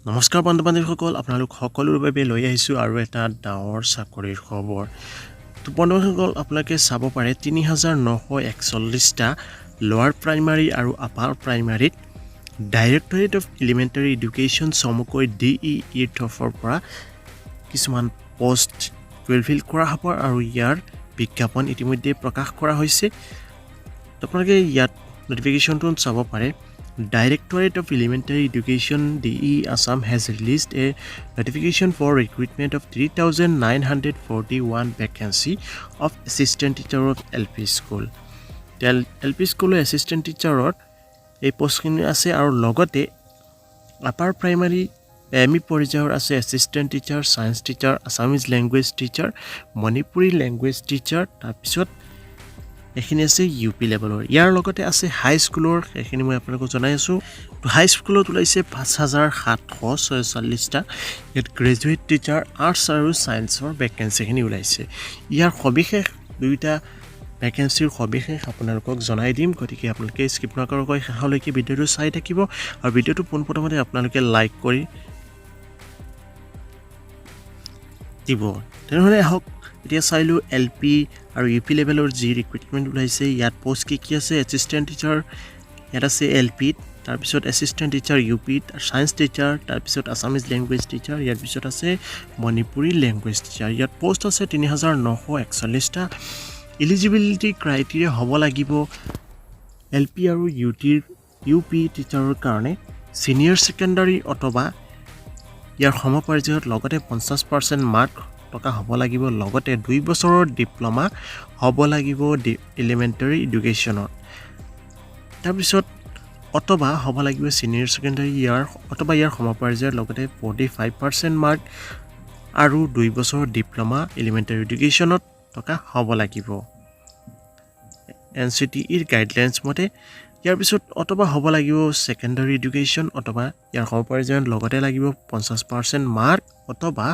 নমস্কাৰ বন্ধু বান্ধৱীসকল, আপোনালোক সকলোৰে বাবে লৈ আহিছোঁ আৰু এটা ডাঙৰ চাকৰিৰ খবৰ। তো বন্ধুসকল, আপোনালোকে চাব পাৰে, 3941টা লোৱাৰ প্ৰাইমাৰী আৰু আপাৰ প্ৰাইমাৰীত ডাইৰেক্টৰেট অফ এলিমেণ্টাৰী এডুকেশ্যন, চমুকৈ ডিইইৰ তৰফৰ পৰা কিছুমান পষ্ট ফুলফিল কৰা হ'ব আৰু ইয়াৰ বিজ্ঞাপন ইতিমধ্যে প্ৰকাশ কৰা হৈছে। আপোনালোকে ইয়াত নটিফিকেশ্যনটো চাব পাৰে। Directorate of Elementary Education, DE, Assam has released a notification for recruitment of 3941 vacancy of assistant teacher of LP school. L P স্কুলৰ এছিষ্টেণ্ট টিচাৰত এই পষ্টখিনি আছে আৰু লগতে আপাৰ প্ৰাইমাৰী, এম ই পৰ্যায়ৰ আছে assistant teacher, science teacher, Assamese language teacher, Manipuri language teacher। তাৰপিছত এইখিনি আছে ইউ পি লেভেলৰ। ইয়াৰ লগতে আছে হাই স্কুলৰ, সেইখিনি মই আপোনালোকক জনাই আছোঁ। তো হাই স্কুলত ওলাইছে 5746টা। ইয়াত গ্ৰেজুৱেট টিচাৰ, আৰ্টছ আৰু ছায়েন্সৰ ভেকেঞ্চিখিনি ওলাইছে। ইয়াৰ সবিশেষ, দুয়োটা ভেকেঞ্চিৰ সবিশেষ আপোনালোকক জনাই দিম। গতিকে আপোনালোকে স্কিপ নকৰাকৈ শেষলৈকে ভিডিঅ'টো চাই থাকিব আৰু ভিডিঅ'টো পোনপ্ৰথমতে আপোনালোকে লাইক কৰি দিব। তেনেহ'লে আহক, এতিয়া চাই লওঁ এল পি আৰু ইউ পি লেভেলৰ যি ৰিক্ৰুইটমেণ্ট ওলাইছে, ইয়াত পষ্ট কি কি আছে। এছিষ্টেণ্ট টিচাৰ ইয়াত আছে এল পিত, তাৰপিছত এছিষ্টেণ্ট টিচাৰ ইউ পিত, ছায়েন্স টিচাৰ, তাৰপিছত আছামিজ লেংগুৱেজ টিচাৰ, ইয়াৰ পিছত আছে মণিপুৰী লেংগুৱেজ টিচাৰ। ইয়াত পষ্ট আছে 3941টা। ইলিজিবিলিটি ক্ৰাইটেৰিয়া হ'ব লাগিব এল পি আৰু ইউ টিৰ ইউ পি টিচাৰৰ কাৰণে ছিনিয়ৰ ছেকেণ্ডাৰী অথবা ইয়াৰ সমপৰ্যায়ত, লগতে 50% মাৰ্ক থকা হ'ব লাগিব, লগতে 2 বছৰৰ ডিপ্ল'মা হ'ব লাগিব এলিমেণ্টাৰী এডুকেশ্যনত। তাৰপিছত অথবা হ'ব লাগিব ছিনিয়ৰ ছেকেণ্ডাৰী ইয়াৰ অথবা ইয়াৰ সমপৰ্যায়ৰ, লগতে 45% মাৰ্ক আৰু 2 বছৰৰ ডিপ্ল'মা এলিমেণ্টাৰী এডুকেশ্যনত থকা হ'ব লাগিব এনচিটিইৰ গাইডলাইনছ মতে। ইয়াৰ পিছত অথবা হ'ব লাগিব ছেকেণ্ডাৰী এডুকেশ্যন অথবা ইয়াৰ সমপৰ্যায়ত, লগতে লাগিব 50% মাৰ্ক অথবা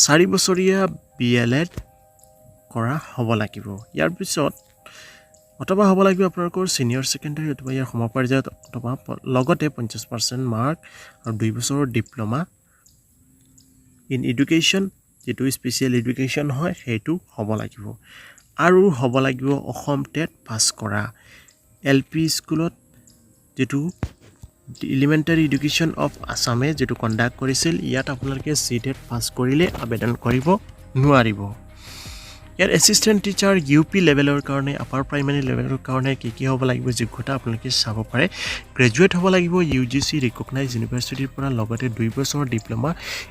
4 বছৰীয়া বি এল এড কৰা হ'ব লাগিব। ইয়াৰ পিছত অথবা হ'ব লাগিব আপোনালোকৰ ছিনিয়ৰ ছেকেণ্ডাৰী অথবা ইয়াৰ সমপৰ্যায়ত অথবা লগতে 50% মাৰ্ক আৰু 2 বছৰৰ ডিপ্ল'মা ইন এডুকেশ্যন, যিটো স্পেচিয়েল এডুকেশ্যন হয়, সেইটো হ'ব লাগিব আৰু হ'ব লাগিব অসম টেট পাছ কৰা। এল পি স্কুলত যিটো এলিমেণ্টাৰী এডুকেশ্যন অফ আছামে যিটো কণ্ডাক্ট কৰিছিল, ইয়াত আপোনালোকে চি টেট পাছ কৰিলে আবেদন কৰিব নোৱাৰিব। ইয়াত এছিষ্টেণ্ট টিচাৰ ইউ পি লেভেলৰ কাৰণে, আপাৰ প্ৰাইমাৰী লেভেলৰ কাৰণে কি কি হ'ব লাগিব যোগ্যতা, আপোনালোকে চাব পাৰে। গ্ৰেজুৱেট হ'ব লাগিব ইউজিচি ৰিকগনাইজ ইউনিভাৰ্চিটিৰ পৰা, লগতে 2 বছৰৰ ডিপ্ল'মা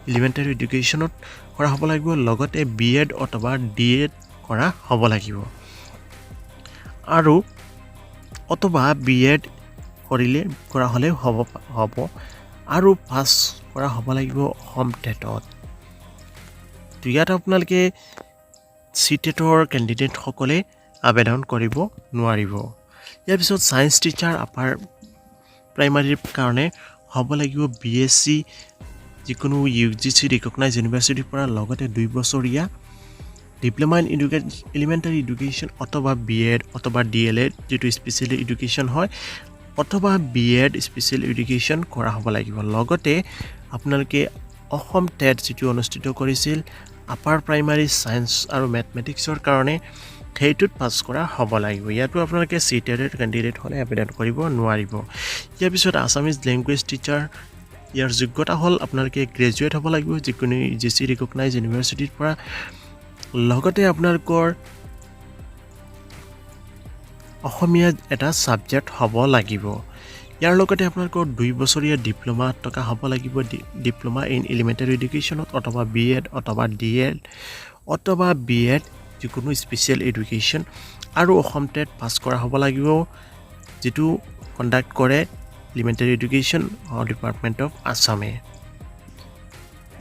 এলিমেণ্টাৰী এডুকেশ্যনত কৰা হ'ব লাগিব, লগতে বি এড অথবা ডি এড কৰা হ'ব লাগিব আৰু অথবা বি এড কৰিলে কৰা হ'লে হ'ব হ'ব আৰু পাছ কৰা হ'ব লাগিব অসম টেটত। তো ইয়াত আপোনালোকে চি টেটৰ কেণ্ডিডেটসকলে আবেদন কৰিব নোৱাৰিব। ইয়াৰ পিছত ছায়েন্স টিচাৰ আপাৰ প্ৰাইমাৰীৰ কাৰণে হ'ব লাগিব বি এছ চি যিকোনো ইউজিচি ৰিকগনাইজ ইউনিভাৰ্চিটিৰ পৰা, লগতে 2 বছৰীয়া ডিপ্ল'মা ইন এলিমেণ্টাৰী এডুকেশ্যন অথবা বি এড অথবা ডি এল এড, যিটো স্পেচিয়েল এডুকেশ্যন হয়, অথবা বি এড স্পেচিয়েল এডুকেশ্যন কৰা হ'ব লাগিব। লগতে আপোনালোকে অসম টেট যিটো অনুষ্ঠিত কৰিছিল আপাৰ প্ৰাইমাৰী ছায়েন্স আৰু মেথমেটিক্সৰ কাৰণে, সেইটোত পাছ কৰা হ'ব লাগিব। ইয়াতো আপোনালোকে চি টেটেড কেণ্ডিডেট হ'লে আবেদন কৰিব নোৱাৰিব। ইয়াৰ পিছত আছামিজ লেংগুৱেজ টিচাৰ, ইয়াৰ যোগ্যতা হ'ল আপোনালোকে গ্ৰেজুৱেট হ'ব লাগিব যিকোনো ইউজিচি ৰিকগনাইজ ইউনিভাৰ্চিটিৰ পৰা, লগতে আপোনালোকৰ অসমীয়া এটা ছাবজেক্ট হ'ব লাগিব। ইয়াৰ লগতে আপোনালোকৰ 2 বছৰীয়া ডিপ্ল'মা থকা হ'ব লাগিব ডিপ্ল'মা ইন এলিমেণ্টাৰী এডুকেশ্যনত অথবা বি এড অথবা ডি এড অথবা বি এড যিকোনো স্পেচিয়েল এডুকেশ্যন আৰু অসম টেট পাছ কৰা হ'ব লাগিব, যিটো কণ্ডাক্ট কৰে এলিমেণ্টাৰী এডুকেশ্যন ডিপাৰ্টমেণ্ট অফ আছামে।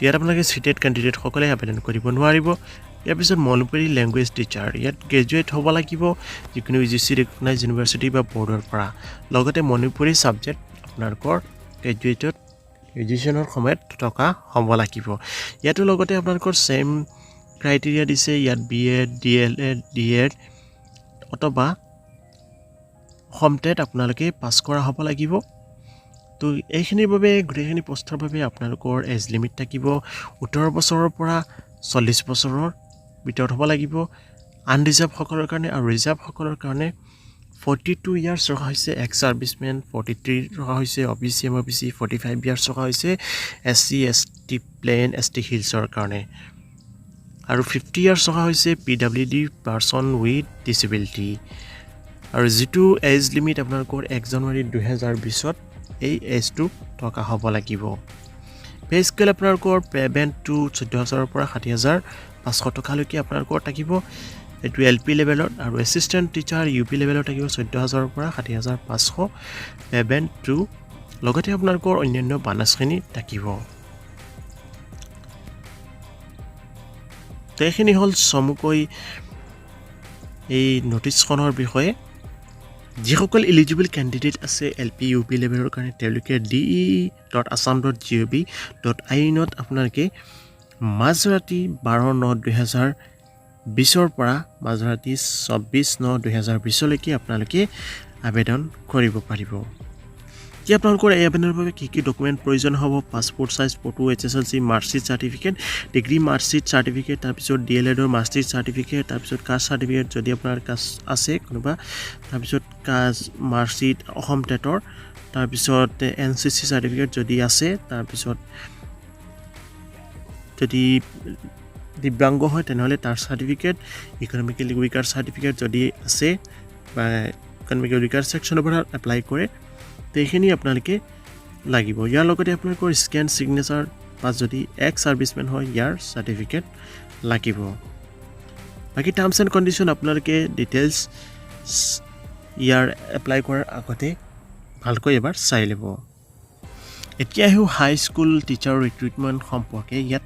ইয়াত আপোনালোকে চিটেড কেণ্ডিডেটসকলে আবেদন কৰিব নোৱাৰিব। ইয়াৰ পিছত মণিপুৰী লেংগুৱেজ টিচাৰ, ইয়াত গ্ৰেজুৱেট হ'ব লাগিব যিকোনো ইউজিচি ৰিকগনাইজ ইউনিভাৰ্চিটি বা বৰ্ডৰ পৰা, লগতে মণিপুৰী ছাবজেক্ট আপোনালোকৰ গ্ৰেজুৱেশ্যনৰ সময়ত থকা হ'ব লাগিব। ইয়াতো লগতে আপোনালোকৰ ছেইম ক্ৰাইটেৰিয়া দিছে। ইয়াত B Ed, D L add, D Ed অথবা অসম টেট আপোনালোকে পাছ কৰা হ'ব লাগিব। তো এইখিনিৰ বাবে, গোটেইখিনি পষ্টৰ বাবে আপোনালোকৰ এজ লিমিট থাকিব 18 বছৰৰ পৰা 40 বছৰৰ ভিতৰত হ'ব লাগিব আনৰিজাৰ্ভসকলৰ কাৰণে আৰু ৰিজাৰ্ভসকলৰ কাৰণে 42 ইয়াৰ্ছ ৰখা হৈছে, এক্স ছাৰ্ভিচমেন 43 ৰখা হৈছে, O' B C, M O' B C 45 years ৰখা হৈছে, S C, S T plain, S T হিলছৰ কাৰণে আৰু 50 ইয়াৰ্ছ ৰখা হৈছে PWD, person with disability. আৰু যিটো এজ লিমিট আপোনালোকৰ 1 জানুৱাৰী 2020ত এই এজটো থকা হ'ব লাগিব। পে স্কেল আপোনালোকৰ পে' বেণ্ডটো 14,000ৰ পৰা 60,500 টকালৈকে আপোনালোকৰ থাকিব। এইটো এল পি লেভেলত আৰু এছিষ্টেণ্ট টিচাৰ ইউ পি লেভেলত থাকিব 14,000ৰ পৰা 60,500 পে' বেণ্ডটো, লগতে আপোনালোকৰ অন্যান্য বানাছখিনি থাকিব। তো এইখিনি হ'ল চমুকৈ এই নটিচখনৰ বিষয়ে। যিসকল ইলিজিবল কেণ্ডিডেট আছে এল পি, ইউ পি লেভেলৰ কাৰণে, তেওঁলোকে dee.assam.gov.inত আপোনালোকে মাজৰাতি 12/9/2020ৰ পৰা মাজৰাতি 26/9/2020লৈকে আপোনালোকে আবেদন কৰিব পাৰিব। এতিয়া আপোনালোকৰ এই আবেদনৰ বাবে কি কি ডকুমেণ্ট প্ৰয়োজন হ'ব? Passport size photo, HSLC marksheet certificate, degree marksheet certificate, তাৰপিছত ডি এল এডৰ মাৰ্কশ্বিট চাৰ্টিফিকেট, তাৰপিছত কাষ্ট চাৰ্টিফিকেট যদি আপোনাৰ কাষ্ট আছে কোনোবা, তাৰপিছত কাষ্ট মাৰ্কশ্বিট অসম টেটৰ, তাৰপিছত এনচিচি চাৰ্টিফিকেট যদি আছে, তাৰপিছত যদি দিব্যাংগ হয় তেনেহ'লে তাৰ চাৰ্টিফিকেট, ইকনমিকেলি উইকাৰ চাৰ্টিফিকেট যদি আছে বা ইকনমিকেল উইকাৰ ছেকশ্যনৰ পৰা এপ্লাই কৰে, সেইখিনি আপোনালোকে লাগিব। ইয়াৰ লগতে আপোনালোকৰ স্কেন ছিগনেচাৰ বা যদি এক্স ছাৰ্ভিচমেন হয়, ইয়াৰ চাৰ্টিফিকেট লাগিব। বাকী টাৰ্মছ এণ্ড কণ্ডিশ্যন আপোনালোকে ডিটেইলছ ইয়াৰ এপ্লাই কৰাৰ আগতে ভালকৈ এবাৰ চাই ল'ব। এতিয়া আহোঁ হাই স্কুল টিচাৰ ৰিক্ৰুইটমেণ্ট সম্পৰ্কে। ইয়াত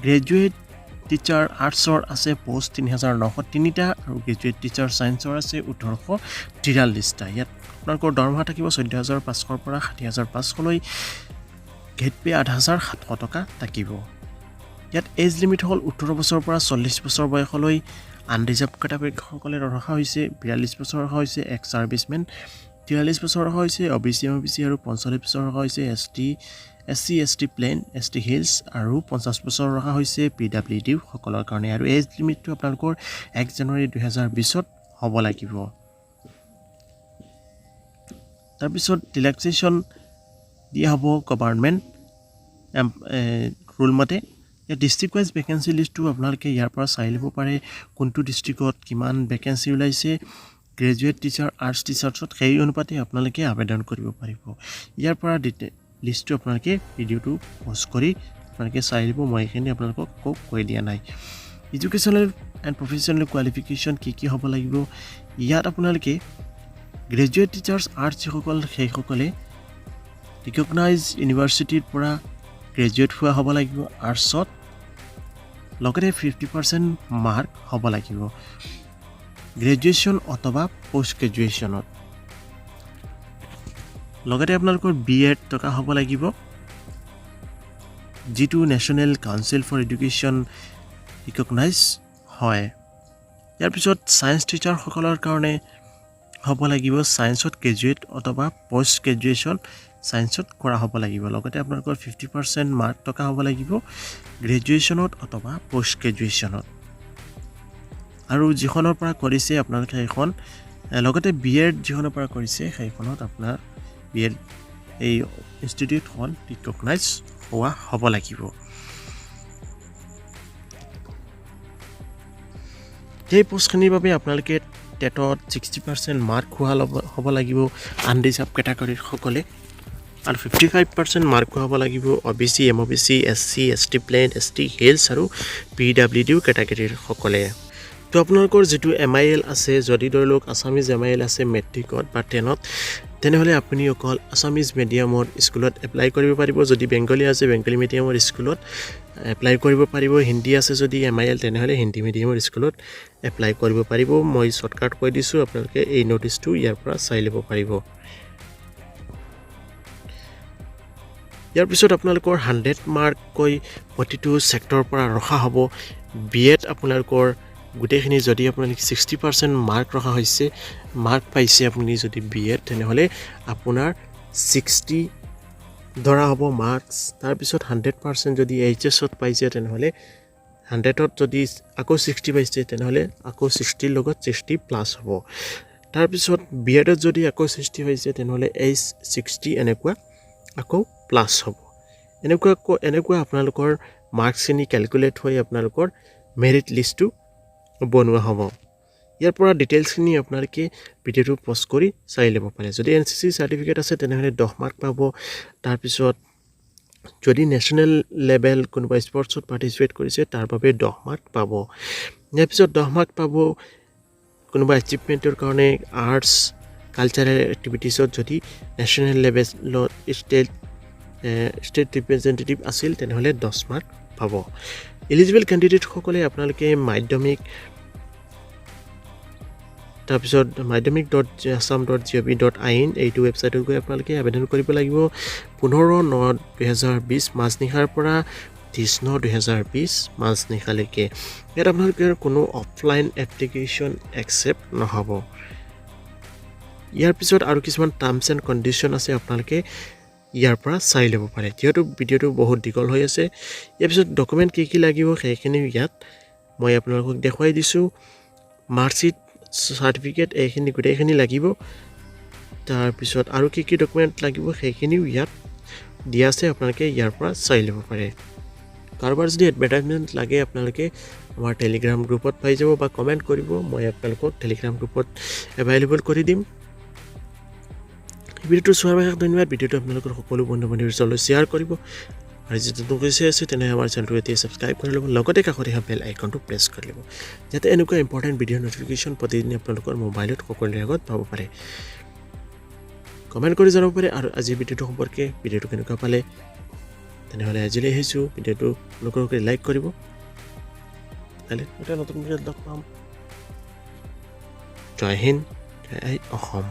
গ্ৰেজুৱেট টিচাৰ আৰ্টছৰ আছে পষ্ট 3903টা আৰু গ্ৰেজুৱেট টিচাৰ ছায়েন্সৰ আছে 1843টা। ইয়াত আপোনালোকৰ দৰমহা থাকিব 14,500ৰ পৰা 60,500লৈ, গ্ৰেড পে' 8700 টকা থাকিব। ইয়াত এজ লিমিট হ'ল 18 বছৰৰ পৰা 40 বছৰ বয়সলৈ আনৰিজাৰ্ভ কেটাগৰীসকলে ৰখা হৈছে, 42 বছৰ ৰখা হৈছে এক্স ছাৰ্ভিচমেন, 43 বছৰ ৰখা হৈছে O' B C, M O' B C আৰু 45 বছৰ ৰখা হৈছে S T, S C, S T plain, S T hills আৰু 50 বছৰ ৰখা হৈছে পি ডাব্লিউ ডি সকলৰ কাৰণে। আৰু এজ লিমিটটো আপোনালোকৰ 1 জানুৱাৰী 2020ত হ'ব লাগিব। তাৰপিছত ৰিলেক্সেশ্যন দিয়া হ'ব গভাৰ্ণমেণ্ট ৰুল মতে। ইয়াত ডিষ্ট্ৰিক্ট ৱাইজ ভেকেঞ্চি লিষ্টটো আপোনালোকে ইয়াৰ পৰা চাই ল'ব পাৰে, কোনটো ডিষ্ট্ৰিক্টত কিমান ভেকেঞ্চি ওলাইছে গ্ৰেজুৱেট টিচাৰ, আৰ্টছ টিচাৰ্ছত, সেই অনুপাতে আপোনালোকে আবেদন কৰিব পাৰিব। ইয়াৰ পৰা ডিটেইল লিষ্টটো আপোনালোকে ভিডিঅ'টো পজ কৰি আপোনালোকে চাই ল'ব। মই এইখিনি আপোনালোকক আকৌ কৈ দিয়া নাই। এডুকেশ্যনেল এণ্ড প্ৰফেচনেল কোৱালিফিকেশ্যন কি কি হ'ব লাগিব? ইয়াত আপোনালোকে গ্ৰেজুৱেট টিচাৰ্ছ আৰ্টছ যিসকল, সেইসকলে ৰিকগনাইজ ইউনিভাৰ্চিটিৰ পৰা গ্ৰেজুৱেট হোৱা হ'ব লাগিব আৰ্টছত, লগতে 50% মাৰ্ক হ'ব লাগিব গ্ৰেজুৱেশ্যন অথবা পষ্ট গ্ৰেজুৱেশ্যনত। লগতে আপোনালোকৰ বি এড থকা হ'ব লাগিব, যিটো National Council for Education recognise হয়। ইয়াৰ পিছত ছায়েন্স টিচাৰসকলৰ কাৰণে হ'ব লাগিব ছায়েন্সত গ্ৰেজুৱেট অথবা পষ্ট গ্ৰেজুৱেশ্যন ছায়েন্সত কৰা হ'ব লাগিব। লগতে আপোনালোকৰ 50% মাৰ্ক থকা হ'ব লাগিব গ্ৰেজুৱেশ্যনত অথবা পষ্ট গ্ৰেজুৱেশ্যনত আৰু যিখনৰ পৰা কৰিছে আপোনালোকে সেইখন, লগতে বি এড যিখনৰ পৰা কৰিছে সেইখনত আপোনাৰ বি এড এই ইনষ্টিটিউটখন ৰিকগনাইজ হোৱা হ'ব লাগিব। সেই পষ্টখিনিৰ বাবে আপোনালোকে টেটত 60% মাৰ্ক হোৱা ল'ব হ'ব লাগিব আনৰিজাৰ্ভ কেটাগৰীৰ সকলে আৰু 55% মাৰ্ক হ'ব লাগিব O' B C, M O' B C, S C, S T plain, S T hills আৰু পি ডাব্লিউ ডি কেটাগৰীৰ সকলে। তো আপোনালোকৰ যিটো এম I L আছে, যদি ধৰি লওক আছামিজ এম I L আছে মেট্ৰিকত বা টেনত, তেনেহ'লে আপুনি অকল আছামিজ মিডিয়ামৰ স্কুলত এপ্লাই কৰিব পাৰিব। যদি বেংগলী আছে, বেংগলী মিডিয়ামৰ স্কুলত এপ্লাই কৰিব পাৰিব। হিন্দী আছে যদি এম I L, তেনেহ'লে হিন্দী মিডিয়ামৰ স্কুলত এপ্লাই কৰিব পাৰিব। মই শ্বৰ্টকাট কৈ দিছোঁ, আপোনালোকে এই ন'টিচটো ইয়াৰ পৰা চাই ল'ব পাৰিব। ইয়াৰ পিছত আপোনালোকৰ 100 মাৰ্ককৈ প্ৰতিটো ছেক্টৰৰ পৰা ৰখা হ'ব। বি এড আপোনালোকৰ গোটেইখিনি যদি আপোনালোকে 60% মাৰ্ক ৰখা হৈছে, মাৰ্ক পাইছে আপুনি যদি বি এড, তেনেহ'লে আপোনাৰ 60 ধৰা হ'ব মাৰ্কছ। তাৰপিছত 100% যদি এইচ এছত পাইছে, তেনেহ'লে 100ত যদি আকৌ 60 পাইছে, তেনেহ'লে আকৌ 60ৰ লগত 60 প্লাছ হ'ব। তাৰপিছত বি এডত যদি আকৌ 60 পাইছে, তেনেহ'লে এইচ 60 এনেকুৱা আকৌ প্লাছ হ'ব। এনেকুৱা এনেকুৱা আপোনালোকৰ মাৰ্কছখিনি কেলকুলেট হৈ আপোনালোকৰ মেৰিট লিষ্টটো বনোৱা হ'ব। ইয়াৰ পৰা ডিটেইলছখিনি আপোনালোকে ভিডিঅ'টো পজ কৰি চাই ল'ব পাৰে। যদি এনচিচি চাৰ্টিফিকেট আছে, তেনেহ'লে 10 মাৰ্ক পাব। তাৰপিছত যদি নেশ্যনেল লেভেল কোনোবা স্পৰ্টছত পাৰ্টিচিপেট কৰিছে, তাৰ বাবে 10 মাৰ্ক পাব। ইয়াৰ পিছত 10 মাৰ্ক পাব কোনোবা এচিভমেণ্টৰ কাৰণে, আৰ্টছ কালচাৰেল এক্টিভিটিছত যদি নেশ্যনেল লেভেলত ষ্টেট ৰিপ্ৰেজেণ্টেটিভ আছিল, তেনেহ'লে 10 মাৰ্ক পাব। এলিজিবল কেণ্ডিডেটসকলে আপোনালোকে মাধ্যমিক, তাৰপিছত madhyamik.assam.gov.in এইটো ৱেবছাইটত গৈ আপোনালোকে আবেদন কৰিব লাগিব 15/9/2020 মাজনিশাৰ পৰা 30/9/2020 মাজনিশালৈকে। ইয়াত আপোনালোকে কোনো অফলাইন এপ্লিকেশ্যন একচেপ্ট নহ'ব। ইয়াৰ পিছত আৰু কিছুমান টাৰ্মছ এণ্ড কণ্ডিশ্যন আছে, আপোনালোকে ইয়াৰ পৰা চাই ল'ব পাৰে, যিহেতু ভিডিঅ'টো বহুত দীঘল হৈ আছে। ইয়াৰ পিছত ডকুমেণ্ট কি কি লাগিব, সেইখিনি ইয়াত মই আপোনালোকক দেখুৱাই দিছোঁ। মাৰ্কশ্বিট, চাৰ্টিফিকেট, এইখিনি গোটেইখিনি লাগিব। তাৰপিছত আৰু কি কি ডকুমেণ্ট লাগিব, সেইখিনিও ইয়াত দিয়া আছে, আপোনালোকে ইয়াৰ পৰা চাই ল'ব পাৰে। কাৰোবাৰ যদি এডভাৰটাইজমেণ্ট লাগে, আপোনালোকে আমাৰ টেলিগ্ৰাম গ্ৰুপত পাই যাব বা কমেণ্ট কৰিব, মই আপোনালোকক টেলিগ্ৰাম গ্ৰুপত এভাইলেবল কৰি দিম। ভিডিঅ'টো চোৱাৰ বাবে ধন্যবাদ। ভিডিঅ'টো আপোনালোকৰ সকলো বন্ধু বান্ধৱীৰ ওচৰলৈ শ্বেয়াৰ কৰিব আৰু যদি নতুনকৈ চাই আছে, তেনেহ'লে আমাৰ চেনেলটো এতিয়া ছাবস্ক্ৰাইব কৰি ল'ব, লগতে কাষতে অহা বেল আইকনটো প্ৰেছ কৰি ল'ব, যাতে এনেকুৱা ইম্পৰ্টেণ্ট ভিডিঅ' ন'টিফিকেশ্যন প্ৰতিদিনে আপোনালোকৰ মোবাইলত সকলোৰে আগত পাব পাৰে। কমেণ্ট কৰি জনাব পাৰে আৰু আজিৰ ভিডিঅ'টো সম্পৰ্কে, ভিডিঅ'টো কেনেকুৱা পালে। তেনেহ'লে আজিলৈ আহিছোঁ। ভিডিঅ'টো অনুগ্ৰহ কৰি লাইক কৰিব। কাইলৈ এটা নতুন ভিডিঅ'ত লগ পাম। জয় হিন্দ, জয় আই অসম।